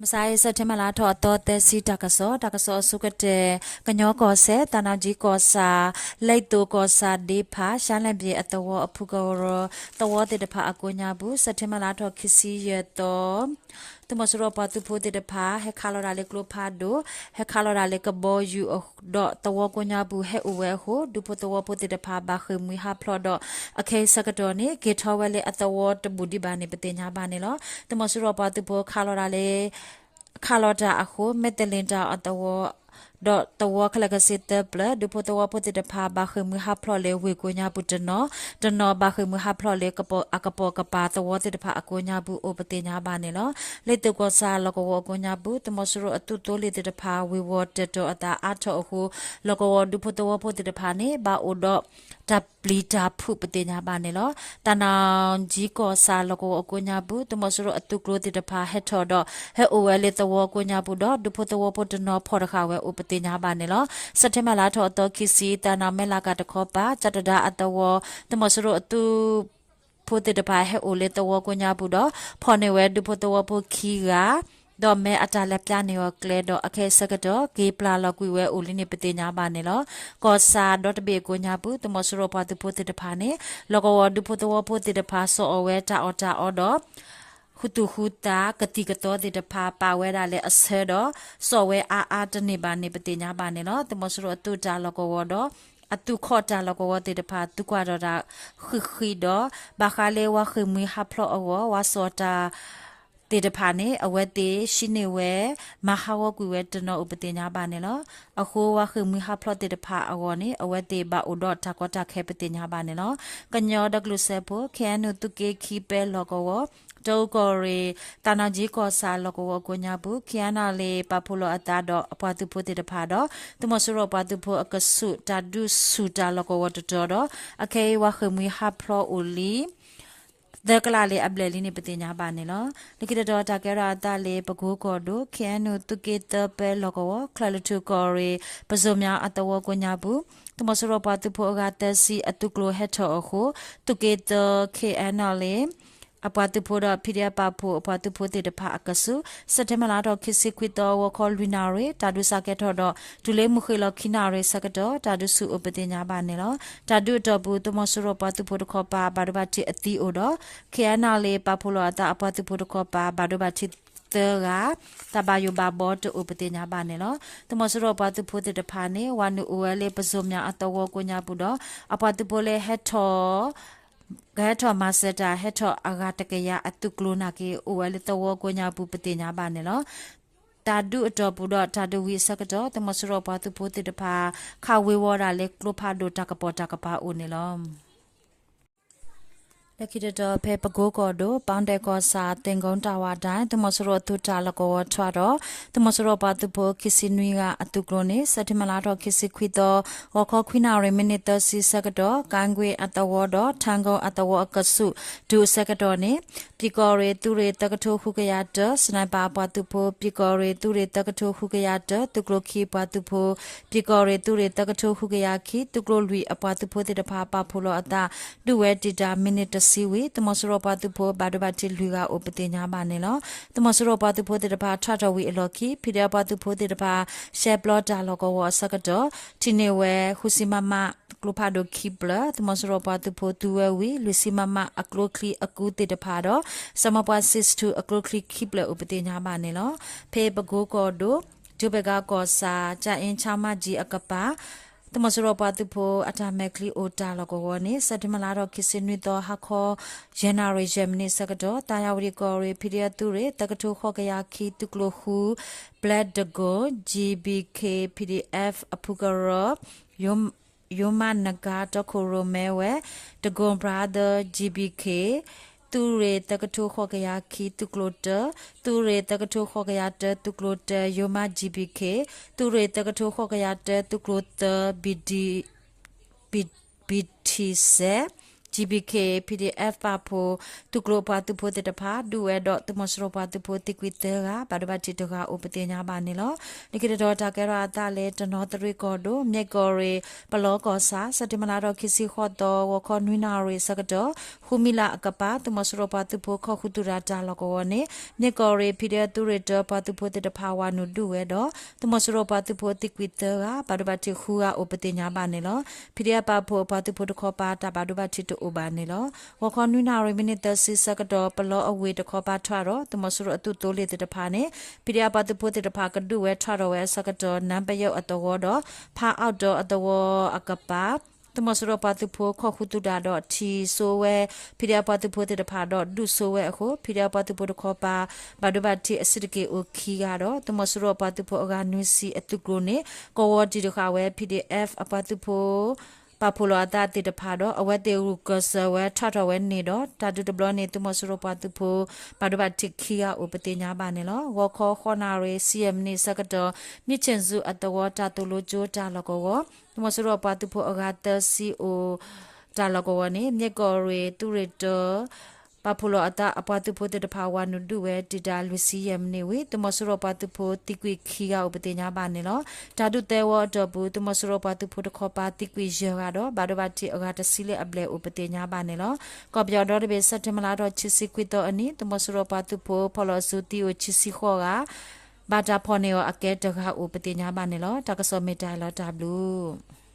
မုၢ်ဆါအံၤ စဲးပထ့ဘၢၣ်လါထီၣ်အသီသၢဆံ တၢ်ကစီၣ်, တၢ်ကစီၣ်အဆိကတၢၢ်, ကညီကီၢ်စဲၣ် သးနီၣ်ကၠံကီၢ်ဆၣ် လ့သိၣ်ကီၢ်ဆၣ်ဒ့ဖး ရှါလဲၣ်ဘ့ၣ်အသဝီအဖုကရၢ သဝီသ့ၣ်တဖၣ်အကိးညါပူၤ စဲးပထ့ဘၢၣ်လါထီၣ်ခံဆံယဲၢ်သီ သုးမီၤစိရိၤပှၤသုးဖိသ့ၣ်တဖၣ် ဟဲခးလီၤဒၣ်လၢကျိဖးဒိၣ်, ဟဲခးလီၤဒၣ်လၢကဘီယူၤ ဒီးသဝီကိးညါပူၤဟဲအိၣ်ဝဲအဃိ ဒူဖိသဝီဖိသ့ၣ်တဖၣ် ဘၣ်ဃ့ၢ်မှံဟးဖျိးဒီး အခဲအံၤဆၢကတီၢ်န့ၣ် က့ၤထီၣ်ဝဲလၢအသဝီတဘူၣ်ဒံးဘၣ်န့ၣ် ပသ့ၣ်ညါဘၣ်န့ၣ်လီၤ. သုးမီၤစိရိၤပှၤသုးဖိခးလီၤဒၣ်လၢ ခးလီၤတၢ်အဃိ မဲၢ်သလ့ၣ်တၢ်အသဝီ ဒီးသဝီခဲလၢာ်ခဲဆ့သၢပျၢၤ ဒူဖိသဝီဖိသ့ၣ်တဖၣ် ဘၣ်ဃ့ၢ်မှံဟးဖျိးလၢဝ့ၢ်ကိးညါပူၤတနီၤ, တနီၤဘၣ်ဃ့ၢ်မှံဟးဖျိးလၢ အကပိာ်ကပၤသဝီသ့ၣ်တဖၣ်အကိးညါပူၤအိၣ်ပသ့ၣ်ညါဘၣ်န့ၣ်လီၤ. လ့သိၣ်ကီၢ်ဆၣ်လီၢ်ကဝီၤအကိးညါပူၤ သုးမီၤစိရိၤအသုးသိလ့ၣ်သ့ၣ်တဖၣ် ဝ့ၤဝီၤတၢၢ်တီၤအသးအါထီၣ်အဃိ လီၢ်ကဝီၤဒူဖိသဝီဖိသ့ၣ်တဖၣ်န့ၣ် ဘၣ်အိၣ်ဒီးတၢ်ပျံၤတၢ်ဖုးပသ့ၣ်ညါဘၣ်န့ၣ်လီၤ. သးနီၣ်ကၠံကီၢ်ဆၣ်လီၢ်ကဝီၤအကိးညါပူၤ သုးမီၤစိရိၤအသုးကျိၤသ့ၣ်တဖၣ်ဟဲထီၣ်ဒီး ဟဲအိၣ်ဝဲလၢသဝီကိးညါပူၤဒီး ဒူဖိသဝီဖိတနီၤဖီၣ်တဃာ်ဝဲအိၣ်ပသ့ၣ်ညါဘၣ်န့ၣ်လီၤ. စဲးပထ့ဘၢၣ်လါထီၣ်အသီခံဆံ သးနီၣ်မဲၢ်လးကၤတခီပၤ ကၠၣ်တဒါအသဝီ သုးမီၤစိရိၤအသုး ဖိသ့ၣ်တဖၣ်ဟဲအိၣ်လၢသဝီကိးညါပူၤဒီး ဖီၣ်န့ၢ်ဝဲဒူဖိသဝီဖိခံဂၤ ဒီးမ့ၢ်အတၢ်လဲၤပျၢ်န့ၢ်အီၤကျဲဒီး အခဲအံၤဆၢကတီၢ် က့ၤပျၢ်လီၤကွံာ်ဝဲအိၣ်လံန့ၣ်ပသ့ၣ်ညါဘၣ်န့ၣ်လီၤ. ကီၢ်ဆၣ်ဒီတဘ့ၣ်အကိးညါပူၤ သုးမီၤစိရိၤပှၤသုးဖိသ့ၣ်တဖၣ်န့ၣ် လီၢ်ကဝီၤဒူဖိသဝီဖိသ့ၣ်တဖၣ် စိာ်အီၣ်ဝဲတၢ်အီၣ်တၢ်အီဒီး ဃုာ်သူၣ်ဃုာ်သးကသံၣ်ကသီသ့ၣ်တဖၣ် ပာ်ဝဲဒၣ်လၢအဆၢဒီး စိာ်ဝဲအါအါတန့ၢ်ဘၣ်န့ၣ် ပသ့ၣ်ညါဘၣ်န့ၣ်လီၤ. သုးမီၤစိရိၤအသုးတၢ်လီၢ်ကဝီၤဒီး အသုးခီၣ်တၢ်လီၢ်ကဝီၤသ့ၣ်တဖၣ် သုးကွၢ်ထီၣ်တၢ်ဃံးဃံးဒီး ဘၣ်ဃးလၢဝၤဃ့ၢ်မှံဟးဖျိးအဂီၢ် ဝၤစိာ်တၢ် သ့ၣ်တဖၣ်န့ၣ် အဝဲသ့ၣ်ဟံးန့ၢ်ဝဲ မၤဟးဂီၤကွံာ်ဝဲတနီၤအိၣ်ပသ့ၣ်ညါဘၣ်န့ၣ်လီၤ. အဃိဝၤဃ့ၢ်မှံဟးဖျိးသ့ၣ်တဖၣ်အဂီၢ်န့ၣ် အဝဲသ့ၣ်ဘၣ်အိၣ်ဒီးတၢ်ကီတၢ်ခဲပသ့ၣ်ညါဘၣ်န့ၣ်လီၤ. ကညီဒီကလုာ်စၢဖှိၣ် ခ့ၣ်အဲၣ်ယူၣ် သုးက့ခံပဲလီၢ်ကဝီၤ တအူကီၢ်ရ့ၣ် သးနီၣ်ကၠံကီၢ်ဆၣ်လီၢ်ကဝီၤအကိးညါပူၤ ခ့ၣ်အဲၣ်ယူၣ်လ့ၣ် ပာ်ဖှိၣ်လီၤအသးဒီးအပှၤသုးဖိသ့ၣ်တဖၣ်ဒီး သုးမီၤစိရိၤပှၤသုးဖိအကဆူး တၢ်ဒုးဆူၣ်တၢ်လီၢ်ကဝီၤတတီၤဒီး အခဲအံၤဝၤဃ့ၢ်မှံဟးဖျိးအိၣ်လံ သၢကလးလၢအဘျဲၣ်လံန့ၣ် ပသ့ၣ်ညါဘၣ်န့ၣ်လီၤ. လၢခံတတီၤတၢ်ကဲထီၣ်အသးလၢပကိကီၢ်ဒိၣ် ခ့ၣ်အဲၣ်ယူၣ် သုးက့သၢပဲလီၢ်ကဝီၤ ချၢၣ်လွံၢ်ထူၣ်ကီၢ်ရ့ၣ် ပစိာ်မၠးအသဝီကိးညါပူၤ သုးမီၤစိရိၤပှၤသုးဖိအဂၤသၢဆံအသုးကျိၤဟဲထီၣ်အဃိ သုးက့သၢ ခ့ၣ်အဲၣ်ယူၣ်လ့ၣ် အပှၤသုးဖိဒီး ဖံးဒဲးပာ်ဖှိၣ်အပှၤသုးဖိသ့ၣ်တဖၣ်အကဆူး စဲးပထ့ဘၢၣ်လါထီၣ်ခံဆံခွံသီ ဂီၤခီလွံၢ်နၣ်ရံၣ် တၢ်ဒုးစးကဲထီၣ်ဒီး တုၤလၢမုၢ်ဃ့ၢ်လီၤခံနၣ်ရံၣ်ဆၢကတီၢ် တၢ်ဒုးဆူၣ်အိၣ်ပသ့ၣ်ညါဘၣ်န့ၣ်လီၤ. တၢ်ဒုးအတီၢ်ပူၤ သုးမီၤစိရိၤပှၤသုးဖိတခီပၤ ဘၣ်ဒိဘၣ်ထံးအသံအိၣ်ဒီး ခ့ၣ်အဲၣ်ယူၣ်လ့ၣ် ပာ်ဖှိၣ်လီၤအသးအပှၤသုးဖိတခီပၤ ဘၣ်ဒိဘၣ်ထံးသၢဂၤ တၢ်ဘၣ်ယိၣ်ဘၣ်ဘီတအိၣ်ပသ့ၣ်ညါဘၣ်န့ၣ်လီၤ. သုးမီၤစိရိၤပှၤသုးဖိသ့ၣ်တဖၣ်န့ၣ် ဝၤနုာ်အိၣ်ဝဲလၢပစိာ်မၠးအသဝီကိးညါပူၤဒီး အပှၤသုးဖိလၢဟဲထီၣ် ကဟဲထီၣ်မၤစၢၤတၢ် ဟဲထီၣ်အဂၤတကယၤအသုးကျိၤနာ်က့ အိၣ်ဝဲလၢသဝီကိးညါပူၤပသ့ၣ်ညါဘၣ်န့ၣ်လီၤ. တၢ်ဒုးအတီၢ်ပူၤဒီးတၢ်ဒုးဝံၤအဆၢကတီၢ် သုးမီၤစိရိၤပှၤသုးဖိသ့ၣ်တဖၣ် ခးဝ့ၤဝီၤဒၣ်လၢကျိဖးဒိၣ်တၢ်ကပိာ်တၢ်ကပၤအိၣ်န့ၣ်လီၤ. လၢခံတတီၤဖဲပကိကီၢ်ဒိၣ် ပီၣ်ဒဲၣ်ကီၢ်ဆၣ် သ့ၣ်ကိတၢ်ဝၢ်ဒၣ် သုးမီၤစိရိၤအသုးတၢ်လီၢ်ကဝီၤထွဲဒီး သုးမီၤစိရိၤပှၤသုးဖိခံဆံနွံဂၤအသုးကျိၤန့ၣ် စဲးပထ့ဘၢၣ်လါထီၣ်ခံဆံခွံသီ ဂီၤခီခွံနၣ်ရံၣ်မံးနံးသၢဆံဆၢကတီၢ် ကၣ်ကွ့ၣ်အသဝီဒီး ထၣ်ကိၣ်အသဝီအကဆူး တုၤအဆၢကတီၢ်န့ၣ် ပၠံၣ်ကီၢ်ရ့ၣ်သုးရ့ၣ်သၢကထိဃုကယၤတၢ စနၢၤပၢၣ်အပှၤသုးဖိ ပၠံၣ်ကီၢ်ရ့ၣ်သုးရ့ၣ်သၢကထိဃုကယၤတၢ သုးကျိၤခံအပှၤသုးဖိ ပၠံၣ်ကီၢ်ရ့ၣ်သုးရ့ၣ်သၢကထိဃုကယၤခံ သုးကျိၤလွံၢ်အပှၤသုးဖိသ့ၣ်တဖၣ် ပာ်ဖှိၣ်လီၤအသး ဒုးဝဲတံာ်တာ်မံးနံးတဆံဝံၤ သုးမီၤစိရိၤပှၤသုးဖိ ဘၣ်ဒိဘၣ်ထံးလွံၢ်ဂၤအိၣ်ပသ့ၣ်ညါဘၣ်န့ၣ်လီၤ. သုးမီၤစိရိၤပှၤသုးဖိသ့ၣ်တဖၣ် ထွဲထီၣ်ဝံၤအလီၢ်ခံ ဖံးဒဲးအပှၤသုးဖိသ့ၣ်တဖၣ် ရှဲပျီတၢ်လီၢ်ကဝီၤအဆၢကတီၢ် ထံၣ်န့ၢ်ဝဲ ဃုဆံ မမ ကျိဖးဒိၣ်ခံဖျၢၣ် သုးမီၤစိရိၤပှၤသုးဖိသူဝဲဝံၤ လွံၢ်ဆံ မမ အကျိချံအကူသ့ၣ်တဖၣ်ဒီး စမပှ six two အကျိချံခံဖျၢၣ်အိၣ်ပသ့ၣ်ညါဘၣ်န့ၣ်လီၤ. ဖဲပကိကီၢ်ဒိၣ် ကၠိဘဲၣ်ကါကီၢ်ဆၣ် ကၠၣ်အ့ၣ်ခၠါမၣ်ကၠံအကပၤ သုးမီၤစိရိၤပှၤသုးဖိအတၢ်မဲာ်ချံအိၣ်တၢ်လီၢ်ကဝီၤန့ၣ် စဲးပထ့ဘၢၣ်လါထီၣ်ခံဆံနွံသီ ဟါခီ ယဲၢ်နၣ်ရံၣ်ယဲၢ်မံးနံးဆၢကတီၢ် သၣ်ယါဝတံၣ်ကီၢ်ရ့ၣ် ဖံးဒဲးသုးရ့ၣ် သၢကထိဃိးကယၤခံ သုးကျိၤဃု ဘျဲးဒကိၣ် G B K P D F အဖုကရၢ ယိမးနကါတီခိၣ်ရိၣ်မဲဝဲ ဒကိၣ် brother G B K သုးရ့ၣ်သၢကထိဃိးကယၤခံ သုးကျိၤတၢ သုးရ့ၣ်သၢကထိဃိးကယၤတၢ သုးကျိၤတၢ ယိမး G B K သုးရ့ၣ်သၢကထိဃိးကယၤတၢ သုးကျိၤသၢ B T စဲး PDF ပာ်ဖှိၣ်သုးကျိၤအပှၤသုးဖိသ့ၣ်တဖၣ် ဒုးဝဲဒီးသုးမီၤစိရိၤပှၤသုးဖိသံကွံာ်သၢဂၤ ဘၣ်ဒိဘၣ်ထံးတဂၤအိၣ်ပသ့ၣ်ညါဘၣ်န့ၣ်လီၤ. လၢခံတတီၤတၢ်ကဲထီၣ်အသးလၢတနီသရံၣ်ကီၢ်ဒိၣ် မ့ၢ်ကီၢ်ရ့ၣ် ပလီကီၢ်ဆၣ် စဲးပထ့ဘၢလါဒီးခံဆံဃိးသီ ဂီၤခီနွံနၣ်ရံၣ်ဆၢကတီၢ် ဃုမံလၢအကပၤ သုးမီၤစိရိၤပှၤသုးဖိခီၣ်ဃုာ်သုးတၢ်တၢ်လီၢ်ကဝီၤန့ၣ် မ့ၢ်ကီၢ်ရ့ၣ် PDF သုးရ့ၣ်တၢပှၤသုးဖိသ့ၣ်တဖၣ်ဝၤနုာ်ဒုးဝဲဒီး သုးမီၤစိရိၤပှၤသုးဖိသံကွံာ်သၢဂၤ ဘၣ်ဒိဘၣ်ထံးဃုဂၤအိၣ်ပသ့ၣ်ညါဘၣ်န့ၣ်လီၤ. PDF ပာ်ဖှိၣ်အပှၤသုးဖိတခီပၤတၢ်ဘၣ်ဒိဘၣ်ထံးတအိၣ်ဘၣ်န့ၣ်လီၤ. ဂီၤခီနွံနၣ်ရံၣ်မံးနံးသၢဆံဆၢကတီၢ် ပလီအဝ့ၢ်တခီပၤထွဲဒီး သုးမီၤစိရိၤအသုးသိလ့ၣ်သ့ၣ်တဖၣ်န့ၣ် PDF ပှၤသုးဖိသ့ၣ်တဖၣ်ကဒုးဝဲထွဲထီၣ်ဝဲအဆၢကတီၢ် နၢပယီၣ်အသဝီဒီး ဖးအီၣ်တီအသဝီအကပၤ သုးမီၤစိရိၤပှၤသုးဖိခီၣ်ဃုာ်သုးတၢ်ဒီးထံၣ်စိဝဲ PDF ပှၤသုးဖိသ့ၣ်တဖၣ်ဒီးဒုးစိဝဲအဃိ PDF ပှၤသုးဖိတခီပၤ ဘၣ်ဒိဘၣ်ထံးအဆံးတက့ၢ်အိၣ်ခံဂၤဒီး သုးမီၤစိရိၤအပှၤသုးဖိအဂၤနွံဆံအသုးကျိၤန့ၣ် ကဝီၤတံၢ်တဃာ်ဝဲ PDF အပှၤသုးဖိ ပာ်ဖှိၣ်လီၤအသးသ့ၣ်တဖၣ်ဒီး အဝဲသ့ၣ်ဂုာ်ကျဲးစၢးဝဲထွဲထီၣ်ဝဲန့ၣ်ဒီး တၢ်ဒုးတဘျီန့ၣ် သုးမီၤစိရိၤပှၤသုးဖိ ဘၣ်ဒိဘၣ်ထံးခံဂၤအိၣ်ပသ့ၣ်ညါဘၣ်န့ၣ်လီၤ. ဂီၤခီဃိးနၣ်ရံၣ်ဆံယဲၢ်မံးနံးဆၢကတီၢ် မ့ၢ်ဆ့ၣ်စူၤအသဝီတၢ်သိၣ်လိကၠိတၢ်လီၢ်ကဝီၤ သုးမီၤစိရိၤအပှၤသုးဖိအဂၤသၢဆံအိၣ် တၢ်လီၢ်ကဝီၤန့ၣ် မ့ၢ်ကီၢ်ရ့ၣ်သုးရ့ၣ်တၢ ပာ်ဖှိၣ်လီၤအသးအပှၤသုးဖိသ့ၣ်တဖၣ်ဝၤနုာ်ဒုးဝဲ တံာ်တာ်လွံၢ်ဆံယဲၢ်မံးနံးဝံၤ သုးမီၤစိရိၤပှၤသုးဖိသံကွံာ်ခံဂၤအိၣ်ပသ့ၣ်ညါဘၣ်န့ၣ်လီၤ. တၢ်ဒုးသၢဝီအတီၢ်ပူၤ သုးမီၤစိရိၤပှၤသုးဖိတခီပၤသံကွံာ်ယဲၢ်ဂၤဒီး ဘၣ်ဒိဘၣ်ထံးအဂၤတဆံလၢအဘျဲၣ်အိၣ်ပသ့ၣ်ညါဘၣ်န့ၣ်လီၤ. ကီၢ်ပယီၤဒီတဘ့ၣ် စဲးပထ့ဘၢလါဒီးခံဆံခွံသီအနံၤ သုးမီၤစိရိၤပှၤသုးဖိဖီၣ်လီၤစုသံအိၣ်ခံဆံဃိးဂၤ ဘၣ်တၢ်ဖီၣ်န့ၢ်အီၤအကဲတဂၤအိၣ်ပသ့ၣ်ညါဘၣ်န့ၣ်လီၤ. တၢ်ကစီၣ်မ့ၢ်တၢ်လီၤတၢ်ဘျုး